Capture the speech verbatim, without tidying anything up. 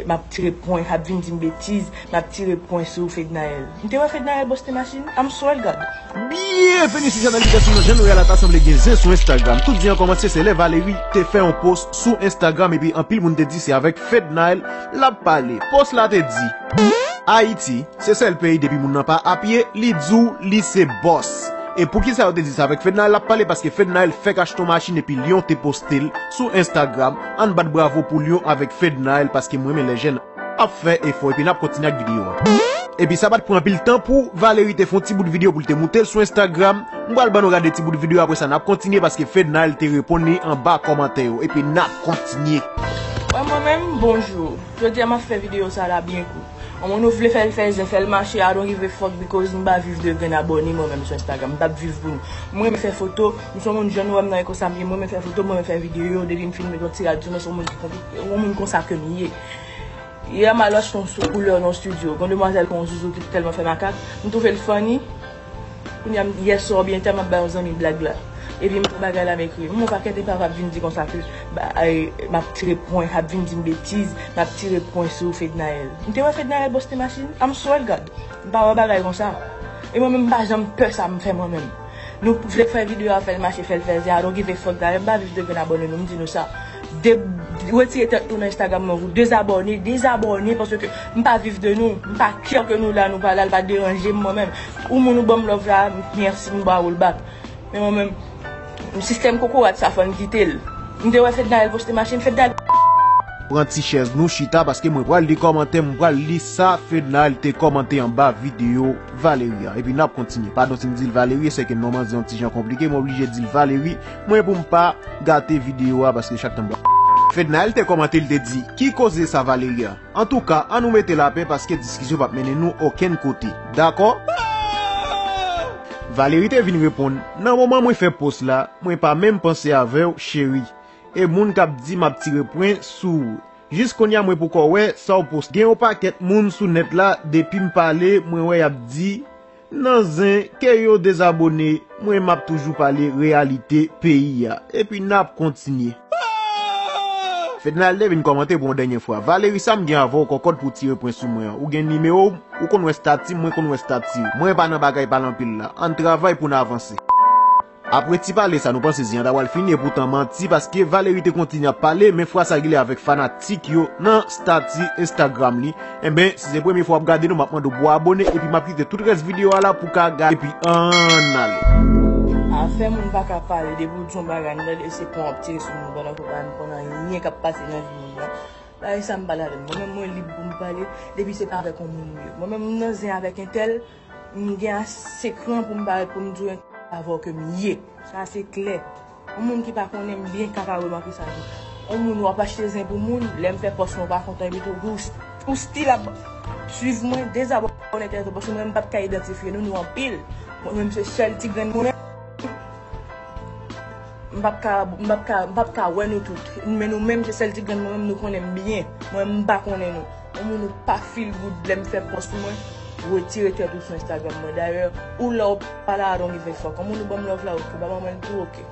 M ap tire pwen, ap vin di m betiz, m ap tire pwen sou Fednaelle. M te wè Fednaelle poste machin, I'm swear God. Byenveni sou chanèl Pita sou nou. Jan nou wè la, ta sanble gen zen sou Instagram. Tout di an kòmanse se lè Valerie te fè yon post sou Instagram epi anpil moun te di se avèk Fednaelle l ap pale. Post la te di, Ayiti, se sèl peyi depi moun nan pa apye, li di w li se bòs. E poukisa yo te di sa avèk Fednaelle l ap pale? Paske Fednaelle fèk achte yon machin epi Lion te poste l sou Instagram. Ann bat bravo pou Lion avèk Fednaelle paske m renmen lè jèn ap fè efò epi n ap kontinye ak videyo a. Epi sa pa t pran anpil tan pou Valerie te fè yon ti bout videyo pou l te moute l sou Instagram. M pral ban nou gade ti bout videyo, apre sa n ap kontinye paske Fednaelle te reponn li anba kòmantè yo epi n ap kontinye. Wè mwen menm, bonjou. Jodi a m ap fè videyo sa la byen kout. Yon moun ou vle fè l fè zen, fè l mache, I don't give a fuck because m pa viv de grenn abòne mwen menm sou Instagram. M p ap viv pou nou. Mwen renmen fè foto, m se yon moun jan nou wè m nan e konsa m ye, mwen renmen fè foto, mwen renmen fè videyo, depi m fin met yon ti rad sou mwen, se yon moun ki konplike, yon moun konsa ke m ye. Yè m al achte yon sou koulè nan estidyo. Gon demwazèl k yon zouzou ki tèlman fè makak. M twouve l funny. Kounye a m, yè swa oubyen tè m ap bay yon zanmi blag la. Epi m pran bagay la m ekri. M wè yon pakèt epav ap vin di konsa ke ba, ay, m ap tire pwen, ap vin di m betiz, m ap tire pwen sou Fednaelle. M te wè Fednaelle poste machin, I'm swear God. M pa wè bagay konsa. E mwen menm m pa janm pè sa m fè mwen menm. Nou vle fè videyo a, fè l mache, fè l fè zen, I don't give a fuck. Dayè m pa viv de grenn abòne nou, m di nou sa. De, retire tèt nou nan Instagram mwen, ou dezabòne, dezabòne, paske m pa viv de nou, m pa kè ke nou la, nou pa la, l pa deranje m mwen menm. Ou moun ou ban m love la, mèsi, m ba ou l back. Men mwen menm, sistèm kokorat sa fò n kite l. M te wè Fednaelle poste machin, Fednaelle. Pran ti chèz nou chita paske mwen pral li kòmantè, mwen pral li sa Fednaelle te kòmante anba videyo Valerie a. Epi n ap kontinye. Padon si m di l Valerie, se ke non manzè yon ti jan konplike, mwen oblije di l Valerie, mwen pou m pa gate videyo a paske chak tan m pral. Fednaelle te kòmante, l te di, ki koze sa Valerie a? Antouka, an nou mete lapè paske diskisyon p ap mennen nou okenn kote. Dakò? Valerie te vin reponn, nan moman mwen fè post la, mwen pa menm panse avè w, cheri. E moun k ap di m ap tire pwen sou ou. Jis kounye a mwen poko wè sa w poste. Gen yon pakèt moun sou nèt la, depi m pale, mwen wè y ap di, nan zen, ke yo dezabòne, mwen m ap toujou pale reyalite peyi a. Epi n ap kontinye. Fednaelle te vin kòmante pou yon dènye fwa. Valerie, sa m gen avè w kòkòt pou w tire pwen sou mwen an? Ou gen nimewo m, ou konn wè estati m, mwen konn wè estati w. Mwen pa nan bagay pale anpil la. Ann travay pou n avanse. Apre ti pale sa, nou panse zen an ta pral fini, e poutan manti, paske Valerie te kontinye ap pale, men fwa sa genlè avèk fanatik yo nan estati Instagram li. Enben, si se premye fwa w ap gade nou, m ap mande w pou w abòne, epi m ap kite tout rès videyo a la pou w ka gade, epi ann ale. Afè moun pa ka pale, depi w di yon bagay, nou tande se pwen w ap tire sou moun, pandan ke w pa konn anyen k ap pase nan vi moun nan. Bagay sa m pa ladann. Mwen menm, mwen lib pou m pale, depi se pa avèk yon moun m ye. Mwen menm, m nan zen avèk entèl, m gen ase kran pou m parèt pou m di w entèl avè w ke m ye. Sa se klè. Yon moun ki pa konnen m byen ka pa remake sa tou. Yon moun w ap achte zen pou moun, lè m fè pòs mwen w pa kontan, epi tou, ou, ou still ap swiv mwen, dezabòne tèt ou, paske mwen m p ap ka idantifye nou, nou anpil. Mwen menm se sèl ti grenn mwen menm. M p ap ka, m p ap ka, m p ap ka wè nou tout. Men nou menm, se sèl ti grenn mwen menm, nou konnen m byen. Mwen, m pa konnen nou. Yon moun ou pa feel good lè m fè pòs mwen, retire tèt ou sou Instagram mwen. Dayè, ou la ou pa la, I don't give a fuck. Yon moun ou ban m love la, oke, pa ban mwen l tou, oke.